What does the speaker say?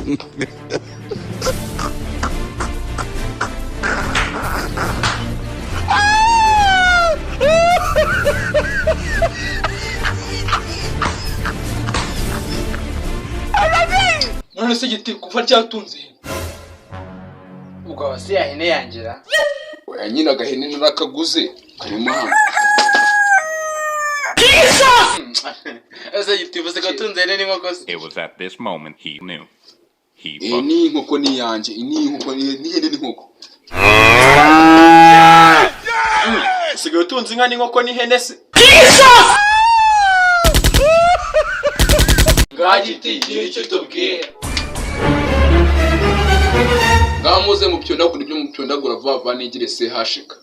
None se giti, kuva ryatunze ihene? Ubwo si ya hene yangira? Oya nyine, agahene narakaguze, karimo hano. Ese giti, uvuze ko atunze ihene n'inkoko se? It was at this moment he knew. He Iyi fucked ni inkoko, ni iyanjye. Iyi ni inkoko, n'ihene n'inkoko. Usigaye utunze inka n'inkoko n'ihene se? Ngaha giti, gira icyo utubwira. Ngaho muze mupyondagura ibyo mupyondagura vuba vuba, nigire se hashika.